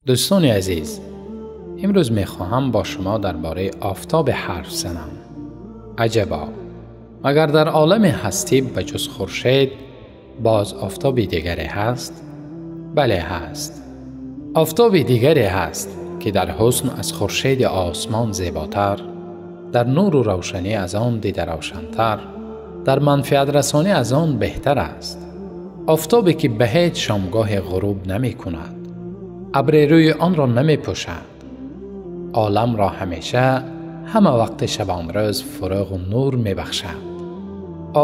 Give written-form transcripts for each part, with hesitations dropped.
Дӯстони азиз, имрӯз мехоҳам бо шумо дар бораи офтоб ҳарф занам. Аҷабо, магар дар олами ҳастӣ ба ҷуз хуршед боз офтоби дигаре ҳаст? Бале, ҳаст. Офтоби дигаре ҳаст, ки дар ҳусн аз хуршеди осмон зеботар, дар нуру равшанӣ аз он дида равшантар, дар манфиатрасонӣ аз он беҳтар аст. Офтобе ки ба ҳеҷ шомгоҳе ғуруб намекунад, абре рӯи онро намепӯшад, оламро ҳамеша ҳама вақти шабонрӯз фурӯғу нур мебахшад.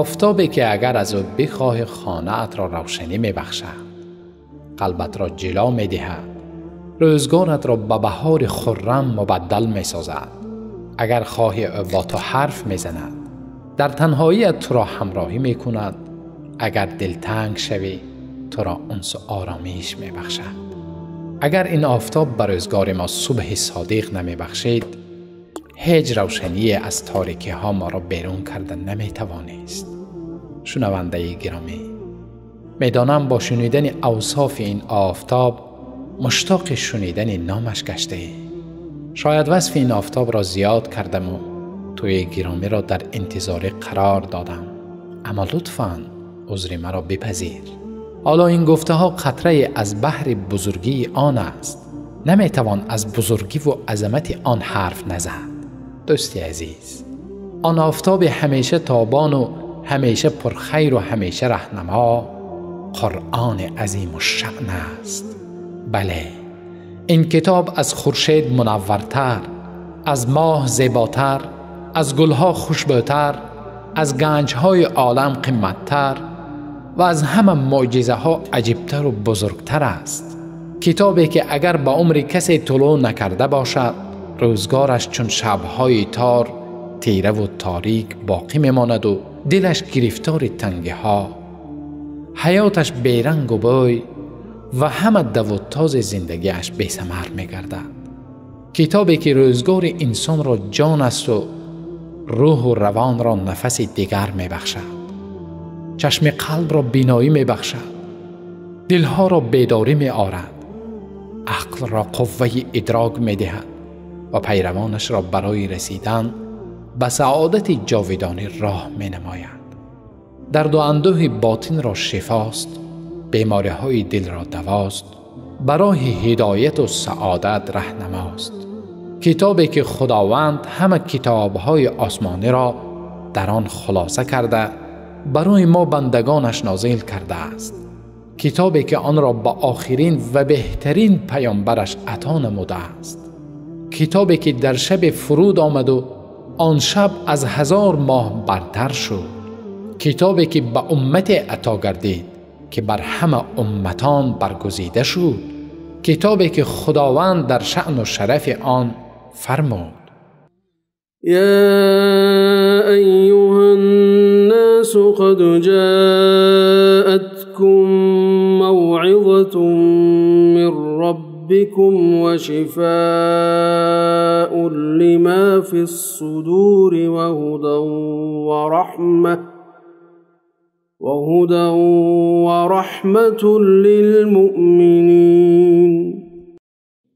Офтобе ки агар аз ӯ бихоҳӣ хонаатро равшанӣ мебахшад, қалбатро ҷило медиҳад, рӯзгоратро ба баҳори хуррам мубаддал месозад. Агар хоҳӣ ӯ бо ту ҳарф мезанад, дар танҳоият туро ҳамроҳӣ мекунад, агар дилтанг шавӣ туро унсу оромиш мебахшад. Агар ин офтоб ба рӯзгори мо субҳи содиқ намебахшид, ҳеҷ равшание аз торикиҳо моро берун карда наметавонист. Шунавандаи гиромӣ, медонам бо шунидани авсофи ин офтоб муштоқи шунидани номаш гаштаӣ. Шояд васфи ин офтобро зиёд кардаму туи гиромиро дар интизорӣ қарор додам, аммо лутфан узри маро бипазир. Ҳоло ин гуфтаҳо қатрае аз баҳри бузургии он аст. Наметавон аз бузургиву азамати он ҳарф назад. Дӯсти азиз, он офтоби ҳамеша тобону ҳамеша пурхайру ҳамеша раҳнамо Қуръони азимушшаън аст. Бале, ин китоб аз хуршед мунаввартар, аз моҳ зеботар, аз гулҳо хушбӯтар, аз ганҷҳои олам қиматтар ва аз ҳама мӯъҷизаҳо аҷибтару бузургтар аст. Китобе ки агар ба умри касе тулӯъ накарда бошад, рӯзгораш чун шабҳои тор тираву торик боқӣ мемонаду дилаш гирифтори тангиҳо, ҳаёташ берангу бӯй ва ҳама даву този зиндагиаш бесамар мегардад. Китобе ки рӯзгори инсонро ҷон асту рӯҳу равонро нафаси дигар мебахшад, чашми қалбро биноӣ мебахшад, дилҳоро бедорӣ меорад, ақлро қувваи идрок медиҳад ва пайравонашро барои расидан ба саодати ҷовидонӣ роҳ менамояд. Дарду андӯҳи ботинро шифост, бемориҳои дилро давост, ба роҳи ҳидояту саодат раҳнамост. Китобе ки Худованд ҳама китобҳои осмониро дар он хулоса карда барои мо бандагонаш нозил кардааст. Китобе ки онро ба охирин ва беҳтарин паёмбараш ато намудааст. Китобе ки дар шаби фуруд омаду он шаб аз 1000 моҳ бартар шуд. Китобе ки ба уммате ато гардид ки бар ҳама умматон баргузида шуд. Китобе ки Худованд дар шаъну шарафи он фармуд: يا أيها الناس قد جاءتكم موعظة من ربكم وشفاء لما في الصدور وهدى ورحمة للمؤمنين.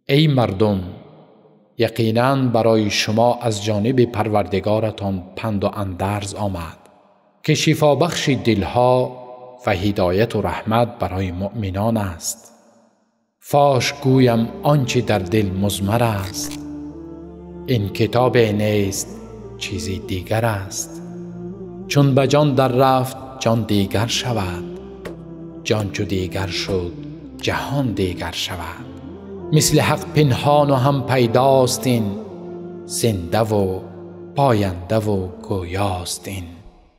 ای مردم، یقیناً برای شما از جانب پروردگارتان پند و اندرز آمد که شفابخش دلها و هدایت و رحمت برای مؤمنان است. فاش گویم آنچه در دل مضمر است. این کتاب نیست، چیزی دیگر است. چون به جان در رفت جان دیگر شود، جان چو دیگر شد جهان دیگر شود. مثل حق پنهان و هم پیداست این، زنده و پاینده و گویاست این.